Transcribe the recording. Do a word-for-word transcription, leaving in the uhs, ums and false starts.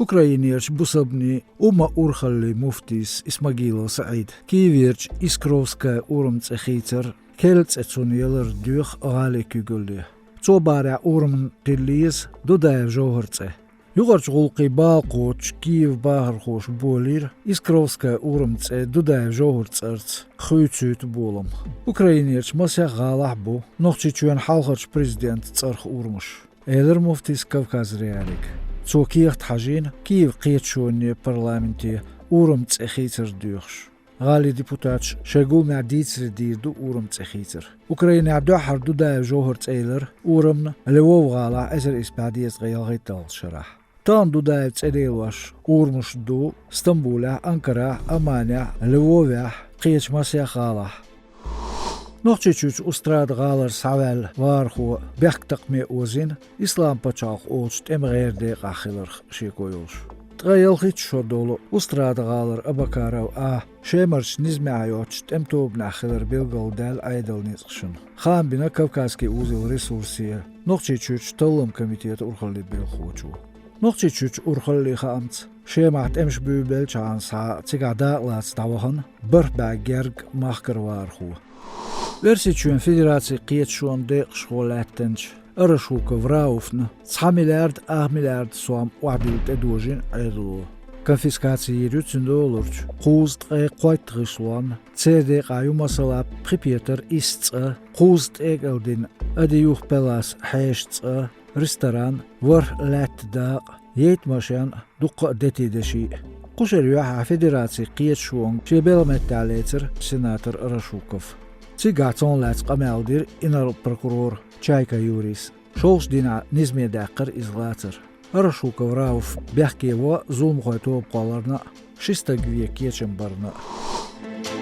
Украинерчу бусалбанийн умма урхаллин муфтис Исмагилов СаӀида Киеверчу Искровская урам цӀе хийцар, керла цӀе цунна ялар доьху гӀалин куьйгалле. Цо бахарехь, урамна хила еза Дудаев ЖовхӀаран цӀе. Юкъарчу гӀуллакхийн бала кхочуш Киеван бахархоша болийра Искровская урам цӀе Дудаев ЖовхӀаран цӀарца хуьйцуьйту болам. Украинерчу масех гӀалахь бу Нохчийчоьнан хьалхарчу президентан цӀарах урамаш, элира муфтис Кавказ.Реалиига. Цо кехат хьажийна Киеван кхеташоне, парламенте урам цӀе хийцар доьхуш. ГӀалин депутаташа шайн гуламехь дийцаре дийр ду урам цӀе хийцар. Украинехь дуьххьара Дудаев ЖовхӀаран цӀе елира урамна Львов-гӀалахь эзар исс бӀе дезткъе ялхитталгӀачу шарахь. Тахана Дудаевн цӀе лелош урамаш ду Стамбулехь, Анкарахь, Амманехь, Львовехь, кхечу масех гӀалахь. Нохчийчуьрчу Устрада-гӀалара схьаваьлла вахархо бехктакхаме озийна Ислам-пачхьалкх олучу тӀеман гӀеран декъахь хиларх шеко йолуш. Ткъе ялхитта шо долу Устрада-гӀалара Абакаров А. Шемарчу низамехь йоцучу тӀеман тобанехь хилар билгалдаьлла Ӏедалан ницкъашна, хаам бина «Кавказский узел» ресурсе Нохчийчуьрчу талламан комитетан урхаллин белхахочо. Нохчийчуьрчу урхаллин хаамца, Шемахь тӀемаш буьйлабеллачхьана схьа цигахь дакъалаца дӀавахана бархӀ бӀе гергга махкара вахархо. Оьрсийчоьнан Федерацин кхеташонан декъашхо лаьттинчу Арашуков Рауфна цхьа миллиард ах миллиард сом охьадилла тӀедожийна Ӏедало. Конфискаци йийр ю цуьнан долларчу кхузткъе кхойтта гӀишлонна. Церан декъахь ю, масала, пхи петар исс цӀа, кхузткъе кӀелдина Адиюх Пелас хьешан цӀа, ресторан, ворхӀ лаьттан дакъа, яйта машен, дуккха а детийн деши. Кху шеран юьххьехь Федерацин кхеташонга шен белхан меттехь лецира сенатор Арашуков. Цигахь цунах лаьцна къамел дира инарла прокурора Чайка Юрийс. ШолгӀачу дийнахь низаме даьккхира иза лацар. Арашуков Рауф бехке во зуламхойн тоба кхолларна а, ши стаг вен кечам барна а.